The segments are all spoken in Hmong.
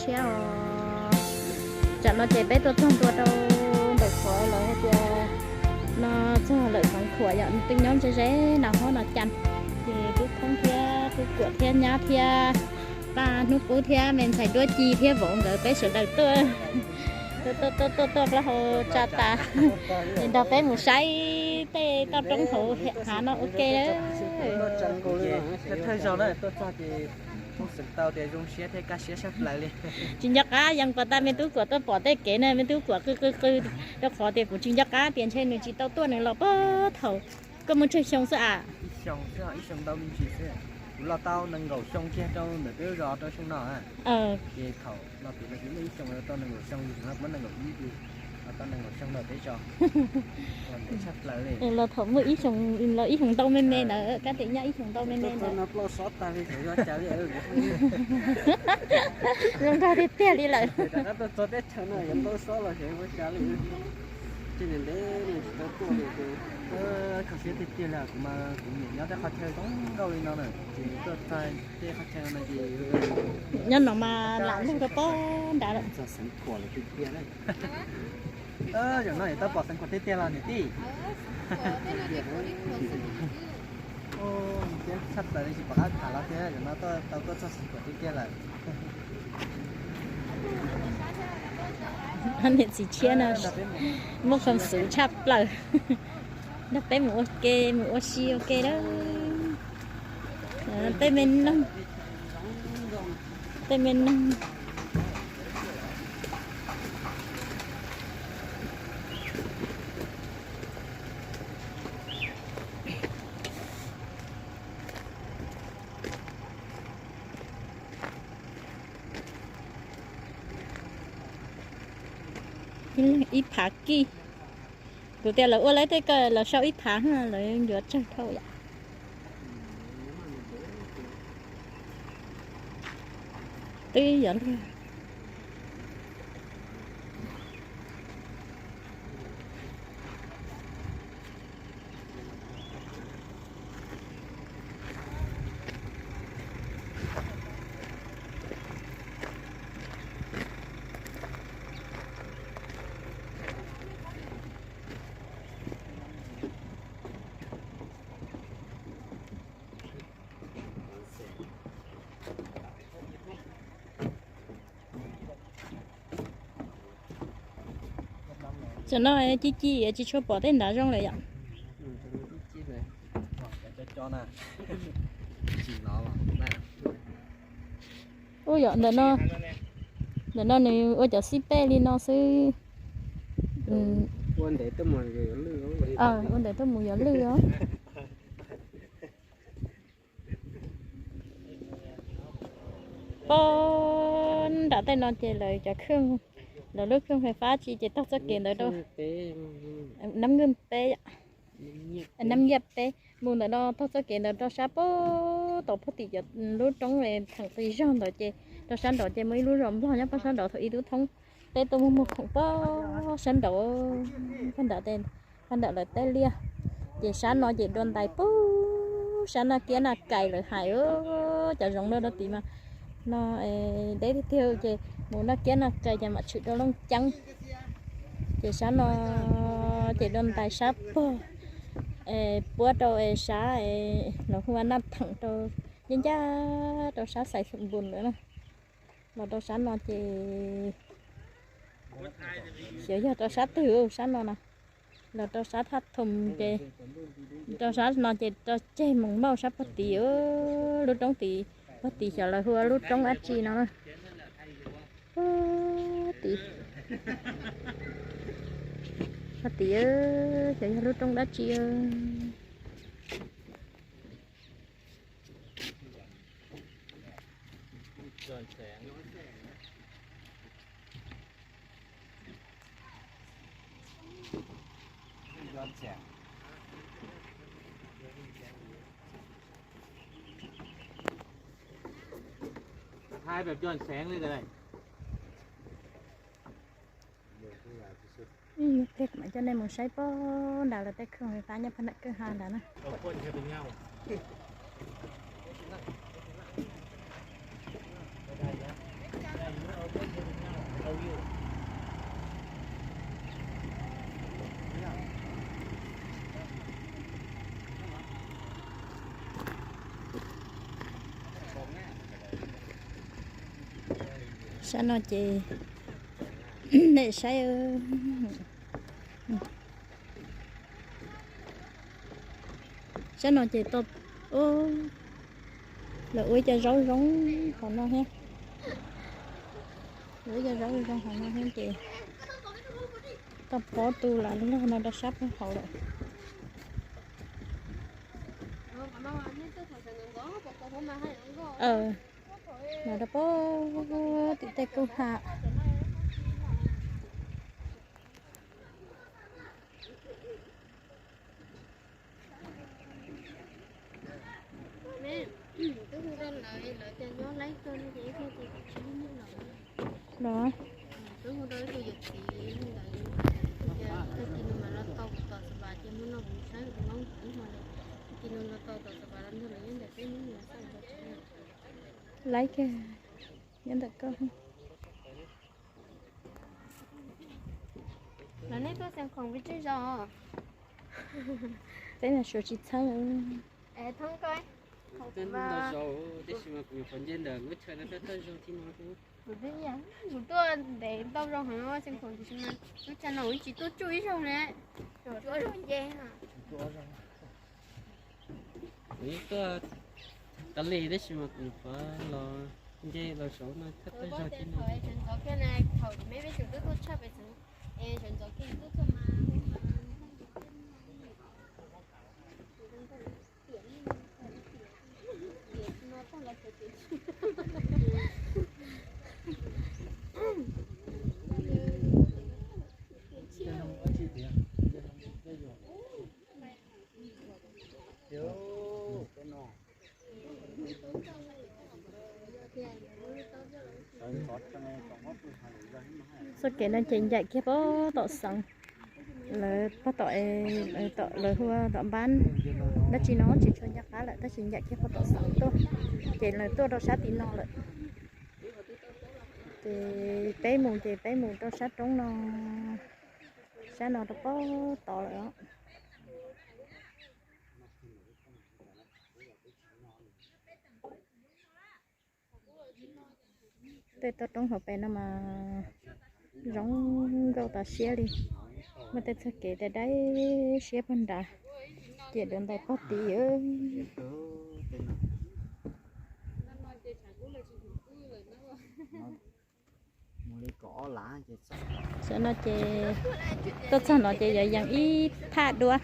Thiab os, tsam no ces peb tuaj txog ntua rau ntawm qhov lawv hais tias no txog lawm Xeev Khuam yom, twb nyob ze ze no huab no cas, ces Tub Thoob thiab Tub Kuam thiab nyab thiab Paj Hnub Qub thiab me ntxhais Duab Ci thiab vauv nkawd peb sawv daws tuaj, tuaj tuaj tuaj tuaj plaub hau tsa tas, es nrog peb mus saib tej toj roob hauv hav no ua ke. Thawj zaug na tuaj txog ces kuj xav tau tias zoo siab thiab kaj siab sab plaws li. Tsis nco qab yees pas tas me Tub Kuam tuaj pom tej kev na, me Tub Kuam qw qw qw, rau qhov tias kuv tsis nco qab tias ntshe nws tsis tau tuaj, nws los puag thaum koj muaj tsawg xyoo xwb a? Ib xyoo xwb, ib xyoo ntau me ntsis xwb. Kuv los tau nees nkaum xyoo kiag rau ntawm peb lub zos rau xyoo no. Ces thaum no kuv muaj ib xyoo, los tau nees nkaum xyoo, kuv muaj nees nkaum ib, los tau nees nkaum xyoo rau peb zos. Los thaum muaj ib xyoo, los ib xyoo ntau me me ntawd, kab tes nyob ib xyoo ntau me me ntawd. Zoo nkauj tiag tiag li lawm. Kho siab tiag tiag li, kuv mas kuv nyiam nyob tej qhov chaw zoo nkauj li no na, ces tuaj txog tej qhov chaw no ces nyob no mas lam lug rau pem nrad lawm. Zaum no yuav tau pom Xeev Khuam tiag tiag los niam tij? Tshaj plaws li, tsis pom qab tham los thiab, zaum no tau tuaj txog Xeev Khuam tiag tiag lawm. Niam txiv tshiab no muaj khuam xuv tshaj plaws. Nrog peb mus ua ke, mus ua si ua ke lawm. Tej me noog, tej me noog. Ib phav kij. Kuv tias lawv ua lawv tej ko lawv sau ib phav, lawv yuav tsawg dhau yom. Twb yog luag. Tam no ci ci tsis tshua pom tej nrad zoo lawm yom. Ub yom, ntawm no, ntawm no nws ua cov xib pej li no xwb. Ua ntev tuaj mus yuav lwj os. Pog nram tej no ces lawv cov kheej, lawv lub kheej fais fab tsi ces taug txoj kev ntawd rau, Nab Nkwj peb, Nab Nkwj peb, mus ntawm no taug txoj kev ntawd rau sab pog tom pog tim cov lub roob theem qis zog ntawd ces rau sab nraud ces muaj ib lub zos Nplog nyob pog sab nraud thaum ub Tub Thoob peb tuaj muag muag khoom pog sab nraud, pog nram, pog nram lawv tej liaj. Ces sab no ces dua ntais pog sab Naj Kiab Naj Kais lawv hais, cov zoov no rau tid mas no deb tiag tiag ces mus Naj Kiab Naj Kais ces mam tshwm rau Looj Ceeb. Ces sab no ces dua ntais sab pog puab rau sab los hu ua Naj Theem rau, ncaj ncaj rau sab Xais Xum Npus lawm na. Los rau sab no ces xyov yog rau sab twg sab no na. Los rau sab Thaj Thoom ces, rau sab no ces rau ceg Moos Mauj sab pog tid, lub roob tid, pog tid xyov lawv hu ua lub roob dab tsi no na. Pog tid, pog tid, xyov yog lub roob dab tsi. Coj nej mus saib pog nram lawv tej khoom fais fab nyob pog nram kwj ha nrad na. Sab no ces nej saib, sab no ces tau, lawv ua ib co zaub zoo hauv no thiab. Lawv ua ib co zaub zoo hauv no thiab ces tau pob tu lam lub no rau sab pem hauv lawm. Mas rau pem tim tej kwj ha. Twb hu rau lawv, lawv tias nyob laib kawg no ces ib pliag ces tsis muaj neeg los. Los. Twb hu rau ib tug yawm txiv ntawd, tag kis nws mam los tau tom Xav Vas ces hnub no kuv saib kuv nyob ib hmo li, tag kis nws los tau tom Xav Vas los nrog lawv nyob ntawm peb Hmoob los xaj nrog tsis. Laib kawg, nyob ntawm koj. Los nej tuaj Xeev Khuam peb tsib zaug. Peb mas suav tsis txheeb. Thoob koj. Ntau zaus, tab sis mas kuv nyuam qhuav nce ntawm lub chaw no thawj thawj zaug thiab no. Kuv twb, kuv tuaj ntev ntau zaus heev Xeev Khuam tiam sis mas lub chaw no kuv tsis tuaj tsuj ib zaug na. Kuv tuaj tas li tab sis mas kuv nyuam qhuav los nce los saud no thawj thawj zaug thiab no. Sawv ntxov kiag na, thaum me peb tseem tuaj tuaj tshaj pem xeev, es sawv ntxov kiag tuaj tuaj mas Txoj kev no ces ncaim kiag pog tom xeev, lawv pog tom, lawv hu ua tom npab dab tsi no tsis tshua nco qab lawm tab sis ncaim kiag pog tom xeev tuaj, ces lawv tuaj rau sab tim no lawm. Ces peb mus ces peb mus rau sab roob no, sab no rau pog tod lawm. Tej toj roob hauv pes no mas zoo nkauj tas siab li. Muaj tej txoj kev dai dai siab pog nrad, ciam dua ntais pog tid. Xyov no ces tuaj txog no ces yuav yees ib thaj dua.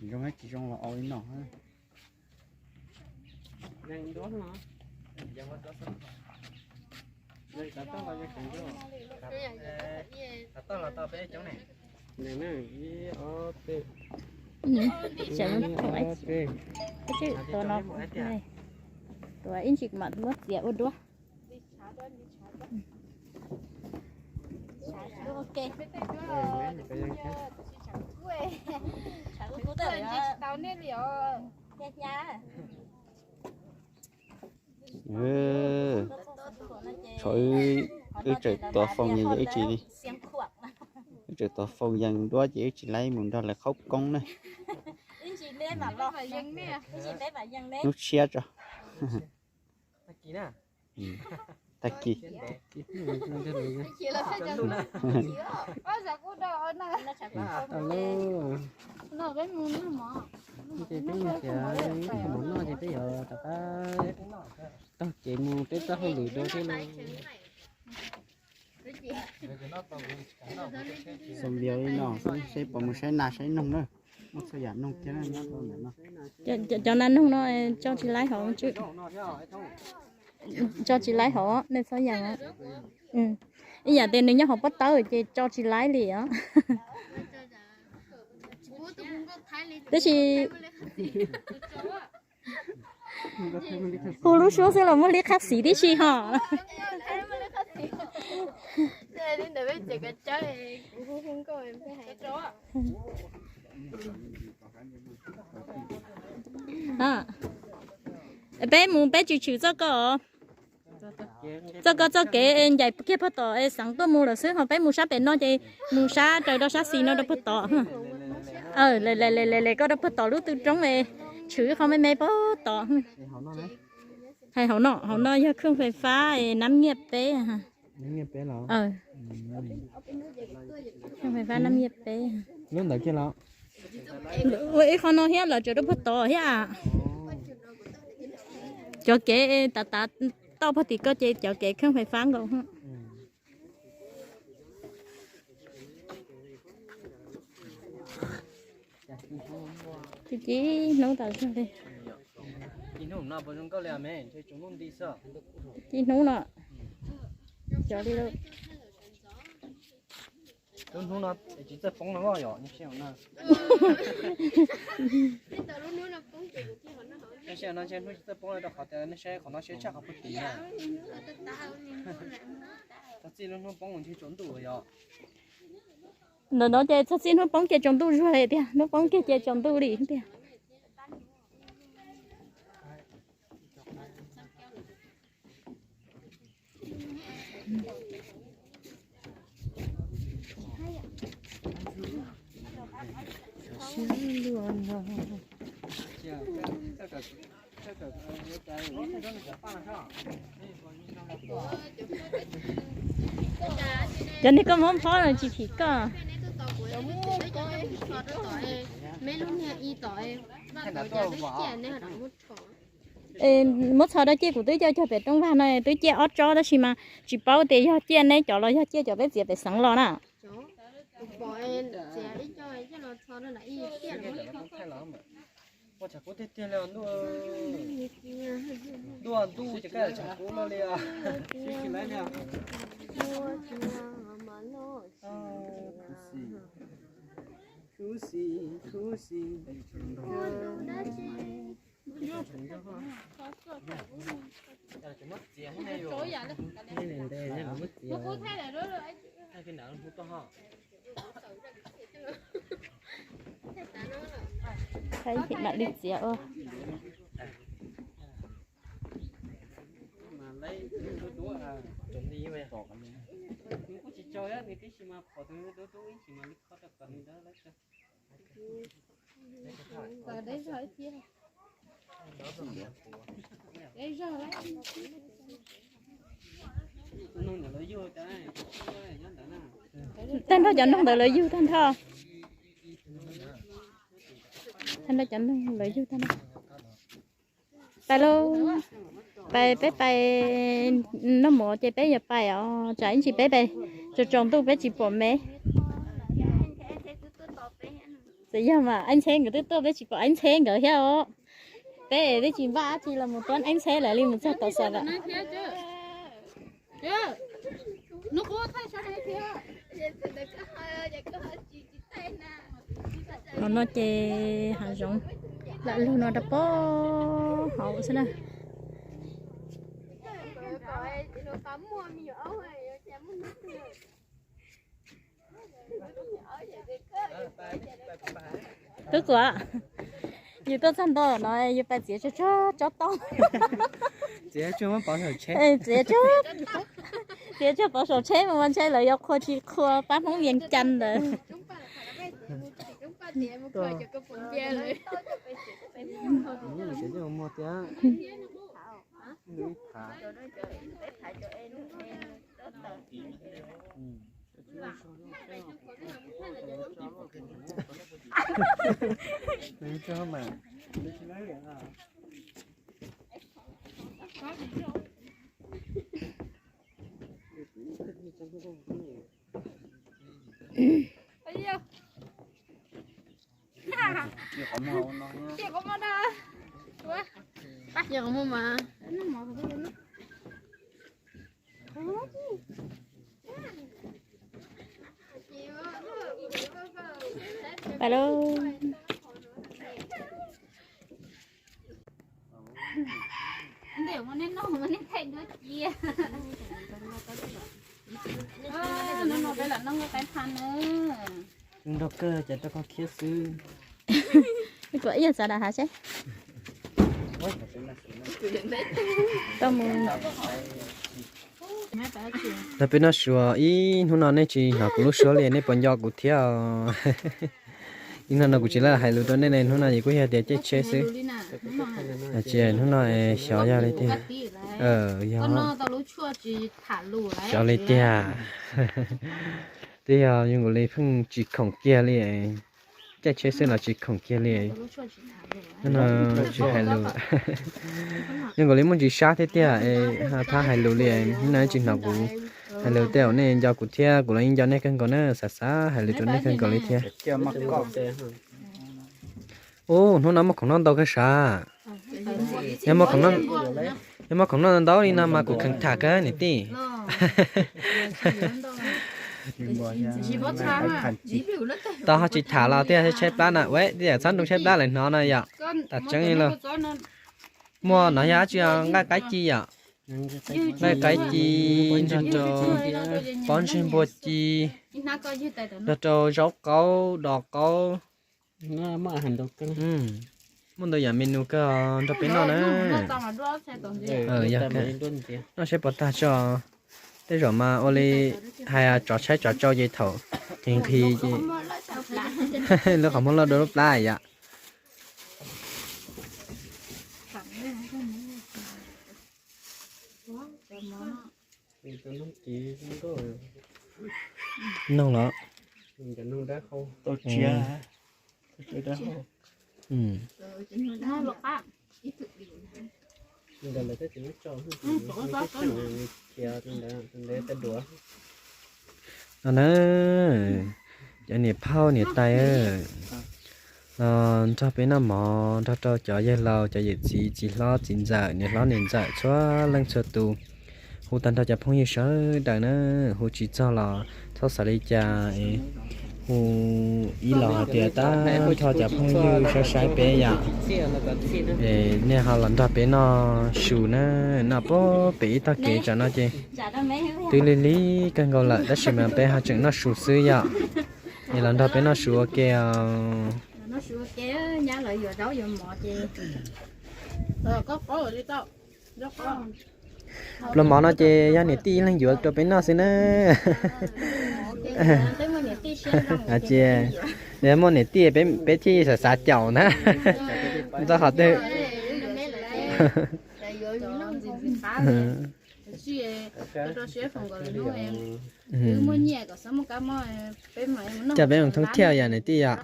Zoo tsis zoo los ua li no. Tus no, tus ib ntsis mam muab txiav ua duab. Tshuav wb tseem tuav foos yees ib tsis li. Wb tseem tuav foos yees duab ces wb tsis laib mus nrog lawv qhaub koob na. Hnub tshiab tso. Tag kis. Ces peb mus tias ib qho mov noj ces peb yuav rov qab taug kev mus peb txoj hauj lwm dua thiab lauj. Xav npias li no xwb, seb puas mus saib nas saib noog na. Muaj txhua yam noog thiab nyob rau ntawm no. Cov nas noog no tso tsis laib hauv, tso tsis laib hauv nej txhob yees. Ib yam tias nws nyob hauv pob tawb ces tso tsis laib li os. Tab sis hu lub suab xwb los muaj li qab xis tib si ho. Ntawm peb tsev kav tsawb kuv hu hu nkauj. Peb mus peb tsis tshwm txoj ko, txoj ko txoj kev ncaim kiag puag tom es xeev tuaj mus lawm xwb, ho peb mus sab pem no ces mus sab raws rau sab xis no rau puag tom. Le le le le koj rau puag tom lub tw roob es tshwm ib qho me me puag tom. Hais hauv no, hauv no yog khwj fais fab nab nyiaj peb. Khwj fais fab nab nyiaj peb. Ua ib qho no thiab lawv tseem rau puag tod thiab. Cov kev tav tav toj puag tim ko ces cov kev khwj fais fab nkaus. Ci hnub tas li. Ci hnub no cov li lub hnub no tsis txawj poob no yom. Hnub tsis txawj poob rau qhov tias nej saib qhov no siab tshaj qhov puag tim na. Txij lub hnub poob ntshe tsaus ntuj yom. Ntawm no ces txog txij hnub poob kiag tsaus ntuj zuag li tiag, hnub poob kiag ces tsaus ntuj li tiag. Cov niag koj muab phob no tsis phim koj. Muab txhos rau ciaj kuv twb coj cog pem rooj vag no twb ciaj ob tsob tab sis mas tsis paub tias yog ciaj neb cov los yog ciaj cov peb txiav pem xeev los na. Ntuj, ntuj ces koj tshav kub luaj li os. Khuv xim, khuv xim. Thaij mam li txiav ua. Tag nrho cov noog ntawd lawv yug tag nrho. Tag nrho cov noog lawv yug tag nrho. Pais lauj, pais peb pais noj mov ces peb yuav pais os, tsam ib ntsis peb pais tsaus tsaus ntuj peb tsis pom me. Txawm yog mas Aib Ntxheb nkawd twb tuaj peb tsis pom Aib Ntxheb nkawd thiab os. Peb twb tsis npaj dab tsi los mus tuab Aib Ntxheb lawv li mus txog tod xav vam. Qhov no ces hav zoov lam lug no rau pem hauv xwb na. Tub Kuam, yus tuaj txog ntua no yus pais txiav tsob tau. Txiav, txiav tsuag pov saum tsheb mus mas ntshe lawv yuav qhuas tsis qhuas pab Hmoob Vias Cas ntawd. Pais lauj. Nrog kawg ces rau koj khiab xwb. Kuv ib yam xav dam hav seb. Tau mus. Nrog peb noj su, ib hnub no nej tsis hnov kuv lub suab li nej puas nco kuv thiab? Ib hnub no kuv tsis lam hais lus rau nej ne, hnub no ces kuj yog tias caij tsheb xwb. Tsis, hnub no xyov yog li tiag. Yog, xyov li tiag. Twb yog zoo nkaus li pheej tsis khoom kiag li. Caij tsheb xwb los tsis khoom kiag li. Hnub no tsis hais lus. Zoo nkaus li muaj ntsis sab thiab tiag, thab hais lus li. Hnub no tsis hnov kuv hais lus tej zaum nej nco kuv thiab, kuv los yeej nco nej kawg nkaus na, xav xav hais lus rau nej kawg nkaus li thiab. Ub, hnub no muaj khoom noj ntau kawg sav. Yog muaj khoom noj ntau li no mas kuv kheev tham kawg niam tij. Tau ho tsis tham los tej tshaib plab na, ua tej yam txhob nroo tshaib plab lawm hnov no yom. Tam tseeb li lauj. Muaj no yog dab tsi? Nqaij qaib ci yom. Nqaij qaib ci nrog rau pob ntseg npua ci, nrog rau zaub qaub dos qaub. Muaj ntau yam menu kawg nrog peb noj na. Yog, noj seb puas tag tso. Tej zaum mas ua li hais tsov tshaib tsov tsau ces thaum nqhis nqhis ces lub qhov muag loj dua lub plab yom. Noog los? No na, cov niam phauj niam tais los nrog peb noj mov, nrog rau cov yawg laus cov yawm txiv, txiv hlob txiv ntxawm, niam hlob niam ntxawm txhua leej txhua tus. Hu tag nrho cov phooj ywg sawv daws na, hu tsis txog los txhob xav li cas. Hu ib los hais tias tag nrho cov phooj ywg saib saib peb yom, nej ho los nrog peb noj su na, noj puag pem ib tog kev tsam no ces twb lig lig kawg nkaus lawm tab sis mas peb ho tseem noj su xwb yom. Es los nrog peb noj su ua ke os. Pluas mov no ces yog niam tij ib leeg yuav rau peb noj xwb na. Ces yog muaj niam tij peb thiaj xav xav caum na. Ntxog qhov twg? Cas peb mus thoob thiaj yom niam tij yom?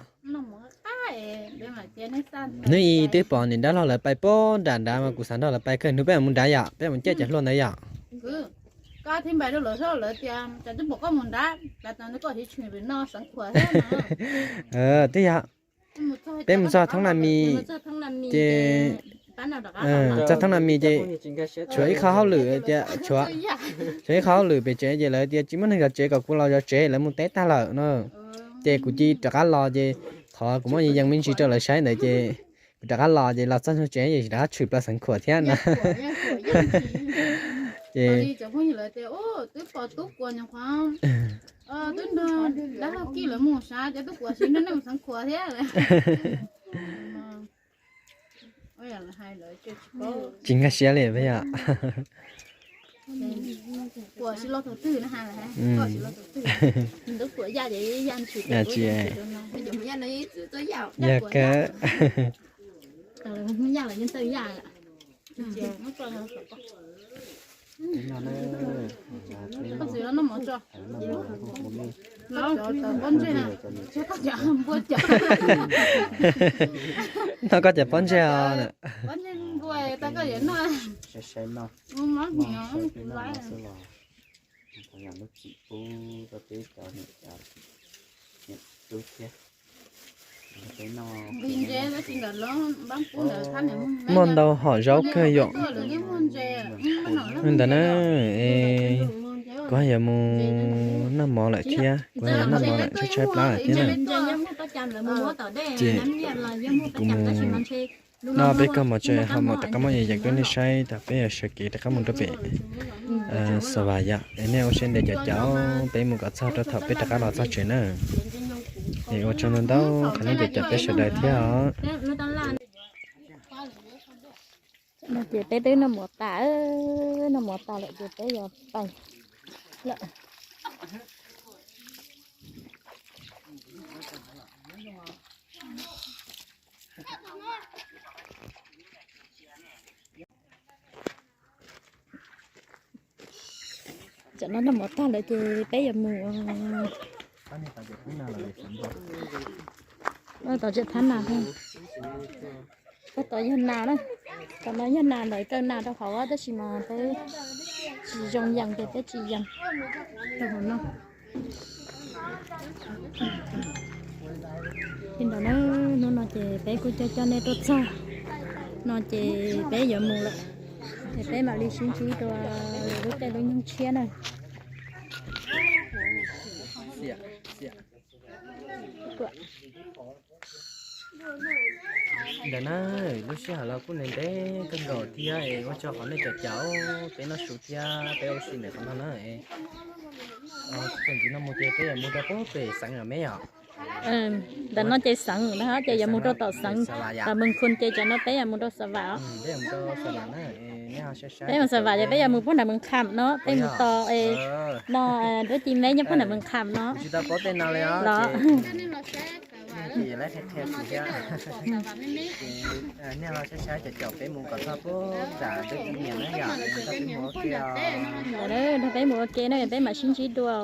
Hnub i twb pom niam dab laug lawv pais puag nram nrad mas kuv xav nrog lawv pais kawg, hnub peb mus nrad yom, peb mus caij cov hlua ntawd yom. Twb yog peb mus txog thoob na mis ces, txog thoob na mis ces tshuav ib qho hauj lwm tias, tshuav ib qho hauj lwm pem tsev ces lawv tias tsis muaj neeg zov tsev kom kuv los zov tsev, lawv mus teb tag lawm no. Ces kuv cia rov qab los ces qhov kuv muab yees me ntsis rau lawv saib ntawd ces kuv rov qab los ces los txog ntug tsev ces tsis rov qab tshwm plaws Xeev Khuam thiab na. Ces tsis nkag siab li yom. Yog kawg. Noj koj cov pob ntseg os. Muaj ntau hom zaub kawg yom. Li ntawd na, kuv ho yuav mus noj mov lawm thiab, kuv ho yuav noj mov lawm, tshaib tshaib plab lawm thiab na. Ces kuv mus noj peb kawg mov tso ho mam rov qab muab yees rau nej saib thaum peb yuav sawv kev rov qab mus rau pem Xav Vas yom. Es nej ua siab ntev caum caum peb mus kom txog rau thaum peb rov qab los txog tsev na. Es ua tsaug ntau ntau qhov nej caum caum peb sawv daws thiab os. No ces peb twb noj mov tas, noj mov tas lawm ces peb yuav pais lawm. Tam no noj mov tag lawm ces peb yuav mus. Tom tseem thab nas, tom tod yog nas na, tom no yog nas lawv kaw nas rau hauv tab sis mas peb tsis zoo yees ces peb tsis yees rau hauv no. Li ntawd na, hnub no ces peb kuj coj coj nej tuaj txog no ces peb yuav mus lawm, ces peb mam li sib ntsib dua lwm lub caij lub nyoog tshiab na. Ntawm na, lub sij hawm los kuj ntev ntev kawg nkaus thiab es ua tsaug qhov nej caum caum peb noj su thiab peb ua si ntawm qhov no na. Txuas ntxiv no mus ces peb yuav mus rau pem xeev lawm me yom. Ntawm no ces xeev na ces yuav mus rau tom xeev, tom Mees Khoos ces tsam no peb yuav mus rau Xa Vam os. Peb mus Xa Vam ces peb yuav mus puag nram Mees Kham no, peb mus tos no, dab ci meb nyob puag nram Mees Kham no los. Nej los saib saib caum caum peb mus kom txog puag nram dab ci niam na yom, nrog peb mus ua ke os. Nrog peb mus ua ke na, peb mam sib ntsib dua.